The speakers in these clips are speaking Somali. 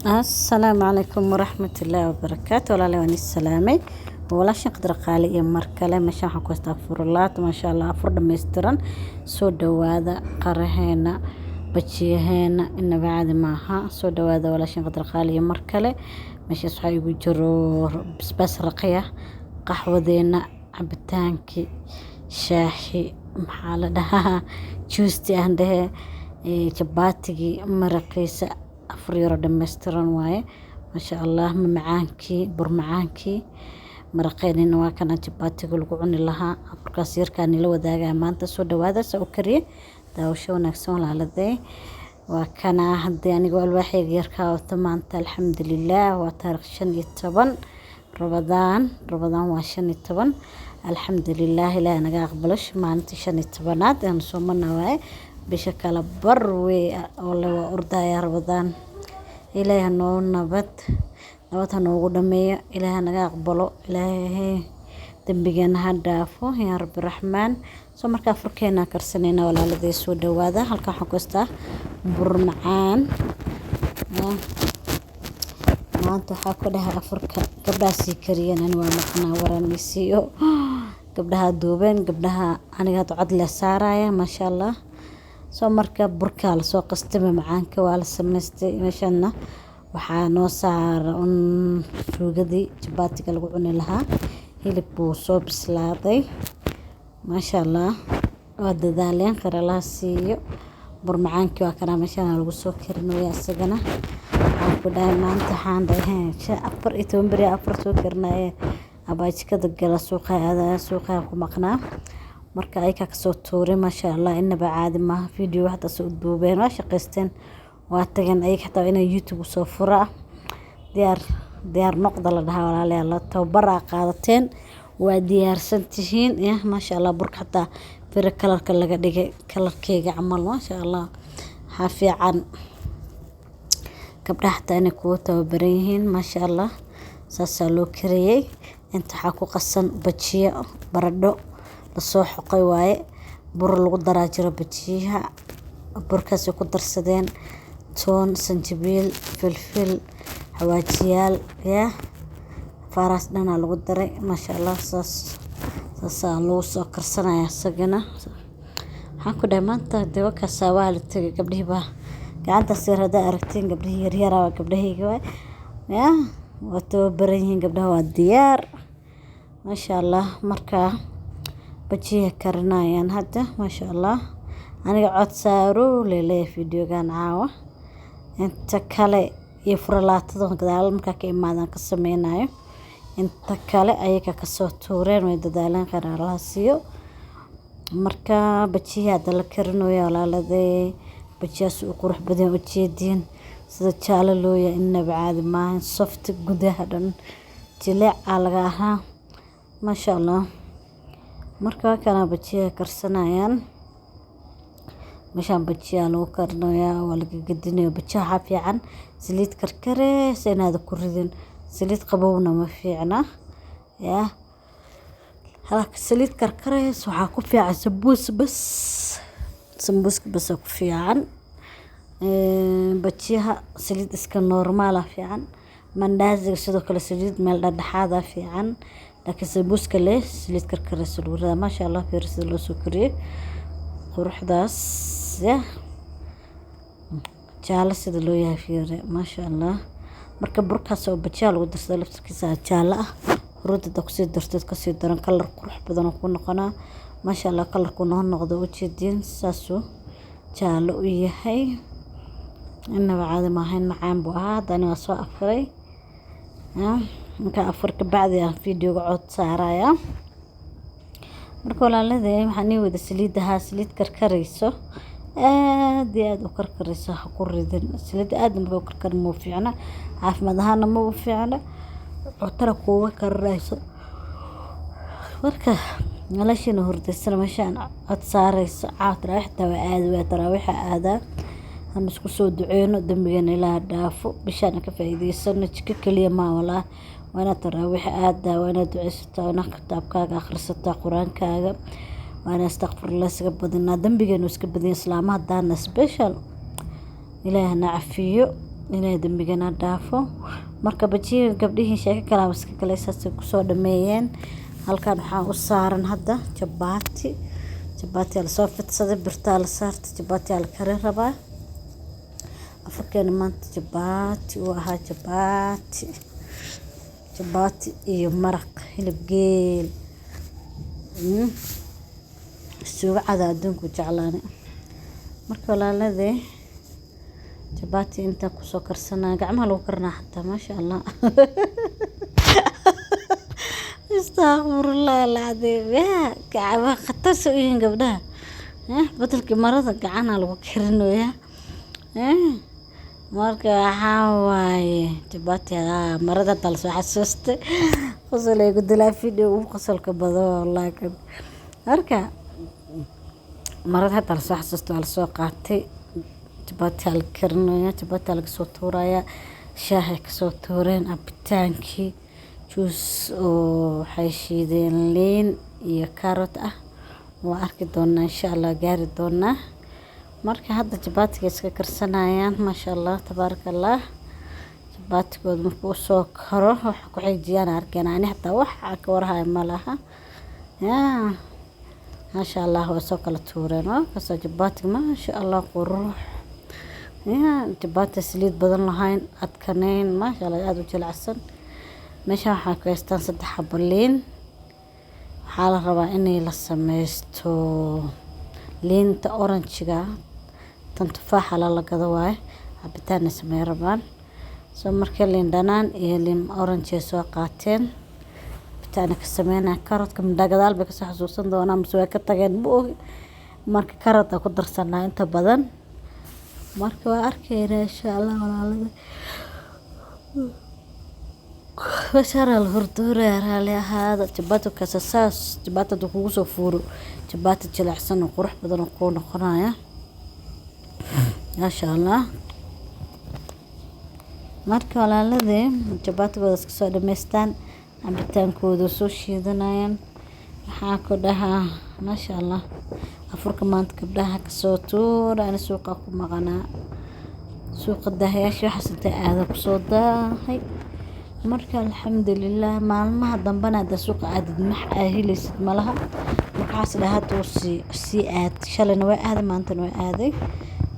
Asalaamu calaykum waraxmatullaahi wabarakaatu. Walaalahay, waan is salaamay. Walaashan Qadar Qaali iyo mar kale. Meeshan waxaan ku haystaa furlaat, maasha Allah, afur dhammaystiran. Soo dhawaada. Qaraheena, bajiyaheena inaba caadi maaha. Soo dhawaada. Walaashan Qadar Qaali iyo mar kale. Meeshaas waxaa igu jiro basbaas raqiya, qaxwadeena, cabitaankii, shaaxi, maxaa la dhahaa, juusti aan dhehe, jabaatigii, maraqiisa. Afur yaro dhammaystiran waaye, maasha Allah. Macaankii, bur macaankii, maraqeenina waa kana, jabaatiga lagu cuni lahaa. Afurkaas yarkaa nila wadaagaa maanta. Soo dhawaada. Saa u kariye, daawasho wanaagsan, walaaladay. Waa kana haddii anigoo alwaaxayga yarkaa wato maanta. Alxamdulilaah, waa taarikh 15 Rabadaan. Rabadaan waa 15. Alxamdulilaah, Ilaah naga aqbalo. Maalintii 15aad aan soomana waaye. Bisha kala bar wey oo le waa ordaya Rabadaan. Ilaahay hanoo nabad nabad ha noogu dhameeyo. Ilaahay hanaga aqbalo. Ilaahay dembigeena ha dhaafo, yaa Rabbi Raxmaan. Soo markaa furkeena karsanayna, walaaladey. Soo dhawaada. Halkan waxaan ku haystaa bur macaan. Maanta waxaa ku dhahay afurka gabdhahaasii kariyeen, ani waa maqnaa. Waranisiiyo gabdhaha duubeen, gabdhaha. Aniga hadda cod le saaraya, maasha Allah. Soo marka burkaa lasoo qastay, macaanka waa la samaystay. Meeshana waxaa noo saara un suugadii jabaatiga lagu cuni lahaa. Hilib buu soo bislaaday, maasha Allah. Waa dadaaleen, khayr Allaha siiyo. Bur macaankii waa kanaa, meeshaan lagu soo karinaya isagana. Waxaan ku dhahay maanta, waxaan dhahay 14 beri afar soo karinaye, abaa jikada gala, suuqa aadaya, suuqa ku maqnaa. Marka ayakaa kasoo tuuray, maasha Allah, inaba caadi maaha. Video waxdaas u duubeen, waa shaqaysteen, waa tageen. Ayaga xataa inay YouTube usoo furaa diyaar diyaar noqda la dhahaa. Walaalayaal, tababaraa qaadateen, waa diyaarsan tihiin ya, maasha Allah. Burka xataa fira kalarka laga dhigay, kalarkeyga camal, maasha Allah. Waxaa fiican gabdhaha xataa inay kugu tababaran yihiin, maasha Allah. Saasaa loo kariyey. Inta waxaa ku qasan bajiyo, baradho lasoo xoqay waaye. Bur lagu daraa jiro bajiyaha, burkaasay ku darsadeen toon, sanjabiil, filfil, xawaajiyaal, yaa faaraas dhanaa lagu daray, maasha Allah. Saas saasaa lagu soo karsanaya isagana. Waxaan ku dhahay maanta dee wakaasaa waa la tegay. Gabdhihii baa gacantaas yar haddaa aragtiin, gabdhihii yaryara waa gabdhahayga waay. Yaa waa tababaran yihiin gabdhaha, waa diyaar, maasha Allah. Markaa bajiyaha karinayaan hadda, maasha Allah. Aniga cod saaro leeleeya videogan caawa. Inta kale iyo furalaatada gadaal markaa ka imaadaan ka sameynayo. Inta kale ayaga kasoo tuureen, way dadaaleen, khayr Allaha siiyo. Marka bajiyaha hadda la karinayo, walaaladey, bajiyahaas u qurux badan ujeediin, sida jaalo loo yahay, inaba caadi maahan. Soft gudaha dhan jileec aa laga ahaa, maasha Allah. Marka waa kana bajiyaha karsanayaan. Meeshaan bajiyaa lagu karinayaa, waa laga gedinayaa. Bajiyaha waxaa fiican saliid karkareysa inaad ku ridin. Saliid qabowna ma fiicna. Yaa saliid karkareysa waxaa ku fiican sambuus bas, sambuuska bas ku fiican. Bajiyaha saliid iska normal ah fiican. Mandaaziga sidoo kale saliid meel dhexdhexaad ah fiican, laakiin sambuuska leh saliid karkareysa lagu ridaa, maasha Allah. Fiir sida loo soo kariyey, quruxdaas ya jaalo sida loo yahay, fiire, maasha Allah. Marka burkaas oo bajiyaha lagu darsado laftirkiisa jaalo ah, huruud hada kusii dartid, kasii daran kalar qurux badan oo ku noqonaa, maasha Allah. Kalarku noo noqdo ujeediin, saasuu jaalo u yahay. Inaba caadi maahayn, macaan buu ahaa. Haddana waa soo afuray. Marka afur ka bacdi aan videoga cod saaraya. Marka walaaladey, waxaan ii wada saliidaha, saliid karkarayso, aad iyo aad u karkarayso ha ku ridin. Saliid aad marka u karkarin ma fiicna, caafimaad ahaana ma u fiicna, cuntana kuuma karinayso. Marka noloshiina hurdaysana, meeshaan cod saarayso. Caawa taraawiix xitaa waa aadi, waa taraawiixa aadaa. Han isku soo duceyno, dambigeena Ilaah dhaafo, bishaan ka faa'iideysano. Jiko kaliya maa walaa, waa inaad taraawiix aadaa, waa inaad duceysataa, waa inaad kitaabkaaga akhrisataa, Qur-aankaaga, waa inaad astaqfirullah iskaga badinaa. Dambigeena iska badanya islaamaha haddaana special. Ilaah hana cafiyo. Ilaahay dembigana dhaafo. Marka bajiga gabdhihii sheeko kalaaba iska galay, saasay kusoo dhameeyeen. Halkan waxaa u saaran hadda jabaati. Jabaati lasoo fidsaday, birtaa la saartay, jabaati la karin rabaa. Afurkeena maanta jabaati uu ahaa, jabaati, jabaati iyo maraq hilib geel, suugo cada adduunku jeclaanay. Marka walaaladee, jabaati intaan kusoo karsanaya, gacmaha lagu karinaa xataa, maasha Allah, astaaqfirullah alcadiim. Yaa gacmaha khatar soo yihiin gabdhaha, bedelkii marada gacana lagu karinoyaa. Marka waxaa waaye jabaati marada hataa lasoo xasuustay, qosol ay ku dilaa, video ugu qosolka badan wallaahi kan. Marka marada hataa lasoo xasuustay, waa lasoo qaatay. Jabaati la karinayaa, jabaati laga soo tuurayaa, shaahay kasoo tuureen, cabitaankii juice oo waxay shiideen liin iyo carrot ah. Waa arki doonaa insha Allah, gaari doonaa. Marka hadda jabaatiga iska karsanayaan, maasha Allah, tabaaraka Allah. Jabaatigooda markuu usoo karo waxa ku xijiyaan arkeen, ani hataa wax ka warhayo ma laha. Yaa maasha Allah, waa soo kala tuureen. Waa kasoo jabaatiga, maasha Allah, qurux. Yaa jabaati saliid badan lahayn, adkaneyn, maasha Allah, aada u jilicsan. Meeshan waxaa ku haystaan 3 xabo liin. Waxaa la rabaa inay la sameysto liinta orange-ga, tan tufaaxa lala gado waaye, cabitaanna samey rabaan. Soo marka liin dhanaan iyo liin orange ay soo qaateen, cabitaana ka sameynaya. Karoodka midhaa gadaal bay kasoo xasuusan doonaan mise way ka tageen, ma ogi. Marka karood ku darsanaa inta badan. Marka waa arkaynaa insha Allah walaalada. Meeshaan la hurduuraya, raali ahaada. Jabaati kaasa saas, jabaati hadduu kugu soo fuuro, jabaati jilicsan oo qurux badan oo kuu noqonaya, maasha Allah. Marka walaaladee, jabaatigooda iska soo dhameystaan, cabitaankooda soo shiidanayaan. Waxaa ku dhahaa maasha Allah. Afurka maanta gabdhaha kasoo tuura, ani suuqa ku maqanaa, suuqa daahayaasha waxaas intay aada kusoo daahay. Marka alxamdulilah, maalmaha dambena hadda suuqa aadid max aa helaysid malaha. Marka waxaas dhahay hadda uu sii aad. Shalayna waa aaday, maantana waa aaday,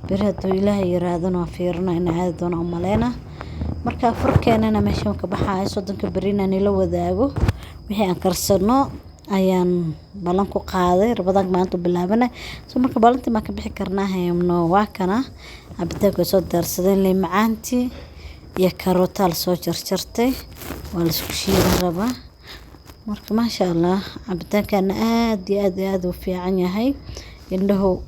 beri hadduu Ilaahay yiraahdana waan fiirina inaan aadi doono u maleyna. Marka afurkeenana meeshan ka baxaayo, 30-ka berina nila wadaago wixii aan karsano ayaan ballan ku qaaday. Ramadaanka maanta u bilaabana, so marka ballantii maan ka bixi karnaa hayno. Waa kana cabitaanka way soo diyaarsadeen, liin macaantii iyo karootaa lasoo jarjartay, waa laisku shiidi rabaa. Marka maasha Allah, cabitaankana aad iyo aad iyo aad u fiican yahay. Indhahu,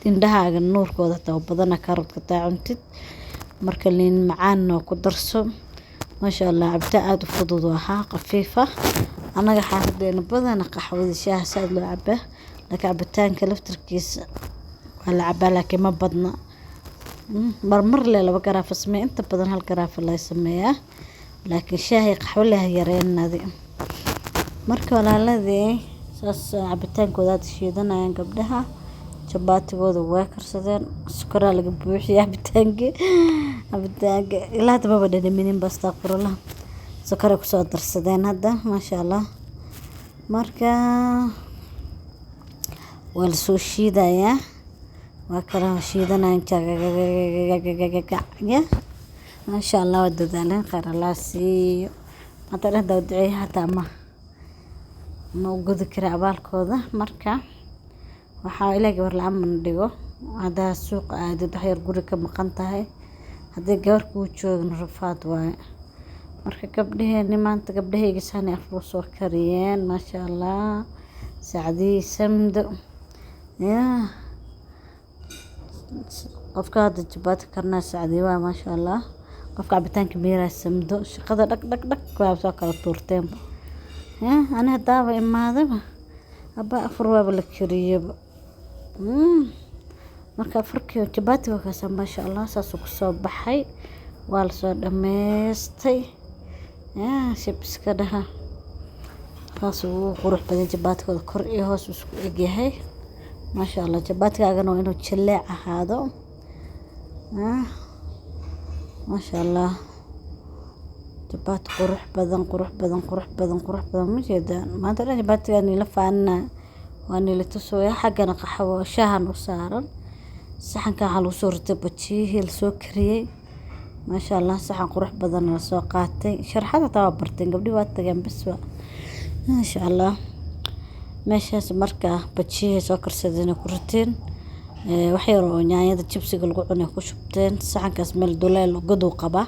indhahaaga nuurkooda hataa badana karoodka taa cuntid. Marka liin macaanna ku darso, maasha Allah. Cabitaan aada u fudud oo ahaa, khafiif ah. Annaga xaafadeena badana qaxwada, shaaha saad loo cabaa, laakiin cabitaanka laftarkiisa waa la cabaa, laakiin ma badna. Marmar le 2 garaafo sameeya, inta badan 1 garaafo laga sameeyaa, laakiin shaaha iyo qaxwo leh yareenadi. Marka walaaladii, saas cabitaankooda aada shiidanayaan gabdhaha, jabaatigooda way karsadeen, sokoraa laga buuxiyay cabitaankii. Cabitaanka ilaa hadda maba dhadhaminin ba, astaqfirullah. Sokoray kusoo darsadeen hadda, maasha Allah. Marka waa lasoo shiidayaa, waa kala shiidanayaan, jagagagagagagaga, maasha Allah. Waa dadaaleen, khayr Allah siiyo. Maanta dhan hadaa duceeyo hataa ma u gudi kara abaalkooda. Marka waxaa Ilaahay gabar la-aan mana dhigo. Haddaa suuqa aadid, wax yar guri ka maqan tahay, haddii gabar kuu joogin, rafaad waaye. Marka gabdhaheeni maanta, gabdhahayga sani afur soo kariyeen, maasha Allah. Sacdii, Samdo, yaa qofka hadda jabaati karnaa Sacdii waa, maasha Allah. Qofka cabitaanka miiraa Samdo. Shaqada dhag dhag dhag waa soo kala tuurteenba. Yaa ani haddaaba imaadaba, haba afur waaba la kariyaba. Marka afurkii jabaatiga kaasa, maasha Allah, saasuu kusoo baxay, waa lasoo dhameystay. Yaa shib iska dhaha, saas ugu qurux badan jabaatigooda, kor iyo hoos isku egyahay, maasha Allah. Jabaatigaagana waa inuu jileec ahaado. Maasha Allah, jabaati qurux badan, qurux badan, qurux badan, qurux badan. Ma jeedaan? Maanta dhan jabaatigaa niila faanina, waa niila tusooya. Xaggana qaxwo shaahan u saaran. Saxankan waxaa lagu soo ritay bajiyihii lasoo kariyey. Maasha Allah, saxan qurux badan lasoo qaatay. Sharxada hataa waa barteen gabdhihi, waa tageen bas waa. Maasha Allah, meeshaas markaa bajiyihii soo karsadeen ku riteen, wax yar oo yaanyada jibsiga lagu cunay ku shubteen. Saxankaas meel duleel godow qaba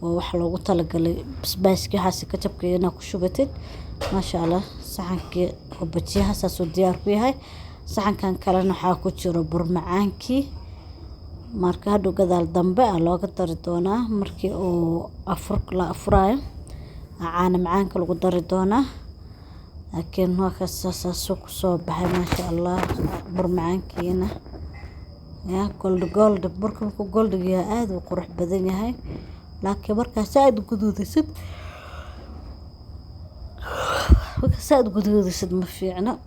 oo wax loogu talagalay basbaaskii, waxaas, kajabka inaad ku shubatid. Maasha Allah, saxankii oo bajiyaha saasuu diyaar ku yahay. Saxankan kalena waxaa ku jiro bur macaankii. Marka hadhow gadaal dambe aa looga dari doonaa, markii uu afur la afuraayo caano macaanka lagu dari doonaa. Laakiin waa kaas, saasuu kusoo baxay. Maasha Allah, bur macaankiina ya gold gold. Burka markuu goldiga yahay aada u qurux badan yahay, laakiin markaa saa-id guduudisid, markaa saa-id guduudisid ma fiicno.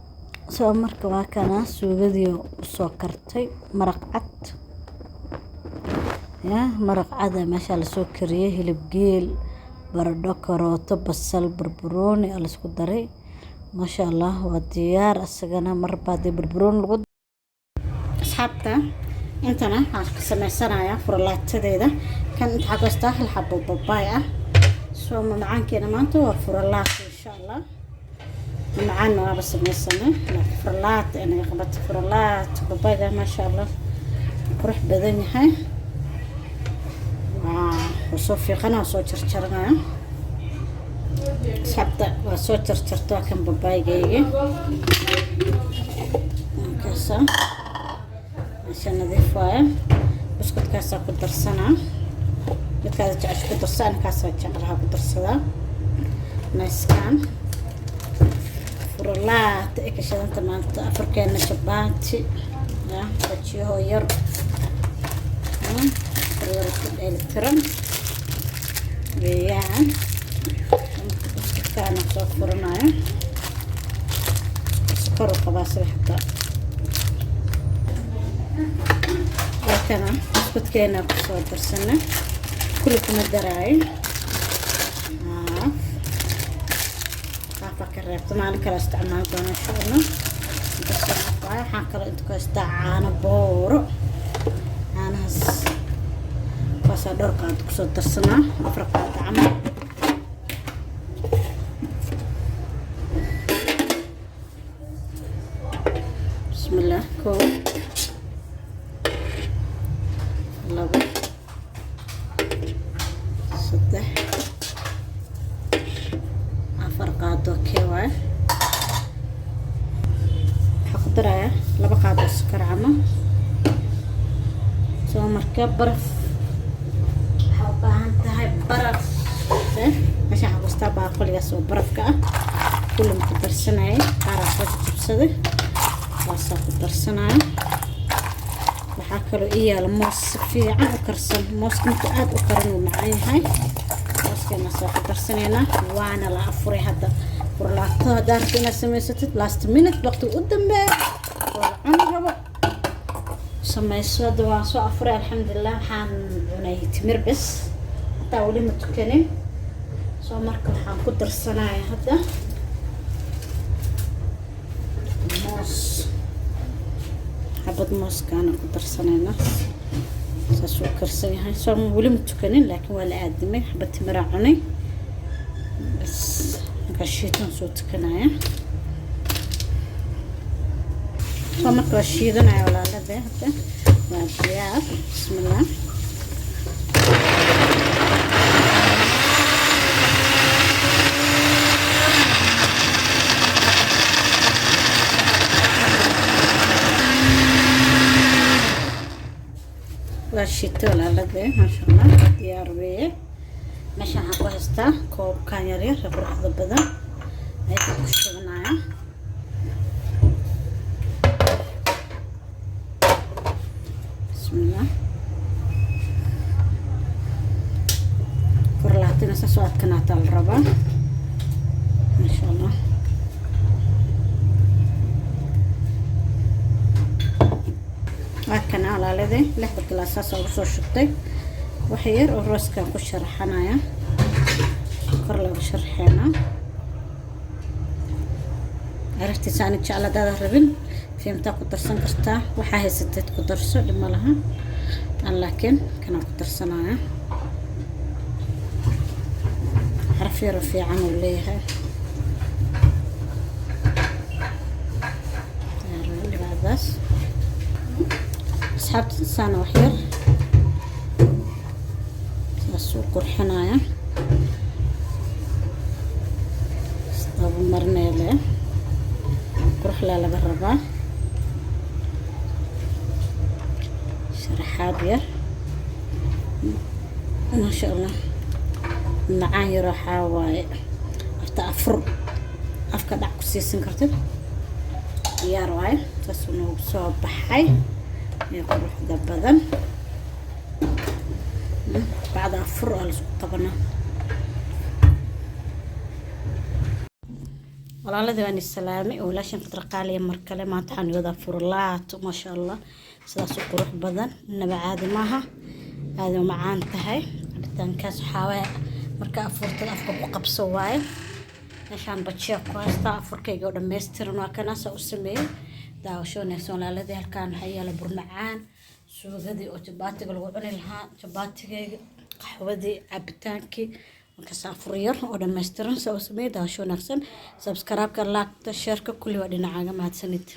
Soo marka waa kana suugadii usoo kartay, maraq cad ya, maraq cad meesha lasoo kariyey. Hilib geel, baradho, karooto, basal, barbarooni aa laisku daray. Maasha Allah, waa diyaar isagana marba haddii barbarooni lagu. Asxaabta, intana waxaan ka sameysanayaa furlaatadeeda. Kan inta waxaa ku haystaa hal xabo babaay ah. Soo macaankeena maanta waa furlaata, insha Allah. Macaanna waaba sameysanay, laakiin furlaata inaga qabata. Furlaata babaayga, maasha Allah, qurux badan yahay. Waa soo fiiqana, waa soo jarjaranaya. Asxaabta, waa soo jarjarta. Waa kan babaygaygi markaasa meesha nadiif waaye. Buskudkaasaa ku darsanaa, midkaada jecesha ku darsa, ankaasaa jeclaha ku darsadaa. Nayskaan furlaata ee ka shadanta maanta afarkeena jabaati ya bajiyahoo yar, afar yar isku dheelitiran weeyaan. Buskudkaana soo furanayo, sokor u qabaa sida xataa. Waakana buskudkeena kusoo darsanay, kulli kuma daraayo, haaf haafaa ka reebta, maalin kale isticmaali doona, insha Allah. Waxaan kaloo inta ku haystaa caano booro. Caanahaas waasaa dhowr qaado kusoo darsanaa, 4 qaado camal. Bismillah, 1, 2, 3, 4 qaado kee waaye. Waxaa ku darayaa 2 qaado sokor camal. Soo marka baraf waxaa u baahan tahay, baraf meesha waxaa kustaa baaquligaas oo barafka ah. Kulli ma ku darsanayay, qaaraa soo jabsaday, waasaa ku darsanaya. Waxaa kaloo ii yaala moos si fiican u karsan. Mooska markuu aada u karan wuu macaan yahay. Mooskeena soo ku darsanaynaa, waana la afuray hadda. Furlaato haddaa rabto inaad samaysatid last minute, waqtiga u dambeeya oo la cuni rabo, samayso. Hadda waan soo afuray, alxamdulilah. Waxaan cunay timir bes, hataa weli ma tukanin. Soo marka waxaan ku darsanaya hadda moos, xabad mooskaana ku darsanayna. Saas uu karsan yahay. Soo weli ma tukanin, laakiin waa la aadimay. Xabad timiraa cunay bas, markaa shiitan soo tukanaya. Soo marka waa shiidanaya walaalada, hadda waa diyaar. Bismillah. Waa shiito walaalada, maasha Allah, diyaar weeye. Meeshan waxaan ku haystaa koobkan yaryar ee quruxda badan, ayaga ku shubanaya. Bismillah. Furlaatina saas oo adkanaataa la rabaa, maasha Allah. Waa kana walaaladii, 6da galaas saas ugu soo shubtay. Wax yar oo rooskaan ku sharaxanaya, kor looga sharxeynaa. Caraftiisa ani jecla. Hadaada rabin, fiimtaa ku darsan kartaa. Waxaa haysateed ku darso, dhib ma laha. An laakiin kanaan ku darsanaya, caraf yaroo fiican uu leeyahay. Dhibacdaas, asxaabta, saana wax yar saasuu qurxinaya, isdaba marineele, qurux laa laga rabaa, sharaxaad yar, maasha Allah. Macaan yar waxaa waaye afta afur afka dhac ku siisan kartid. Diyaar waaye, saasuu noogu soo baxay ee quruxda badan. Bacda afur aa laisku qabanaa. Walaaladii, waan isalaamay. Walaashan Qadar Qaaliya mar kale. Maanta waxaan wadaa furlaato, maasha Allah, sidaas u qurux badan, inaba caadi maaha, aada u macaan tahay. Cabitaankaas waxaa waaye marka afurtada afka ku qabso waaye. Meeshaan bajiya ku haystaa, afurkayga oo dhammaystiran waa kanaasa u sameeyey. Daawasho wanaagsan, walaaladii. Halkaan waxaa yaala burmacaan, suugadii oo jabaatiga lagu cuni lahaa, jabaatigayga, qaxwadii, cabitaankii. Markaas afur yar oo dhammaystiran saa u sameeyey. Daawasho wanaagsan. Subscribe-ka, like-ta, share-ka, kulli waa dhinacaaga. Mahadsanid.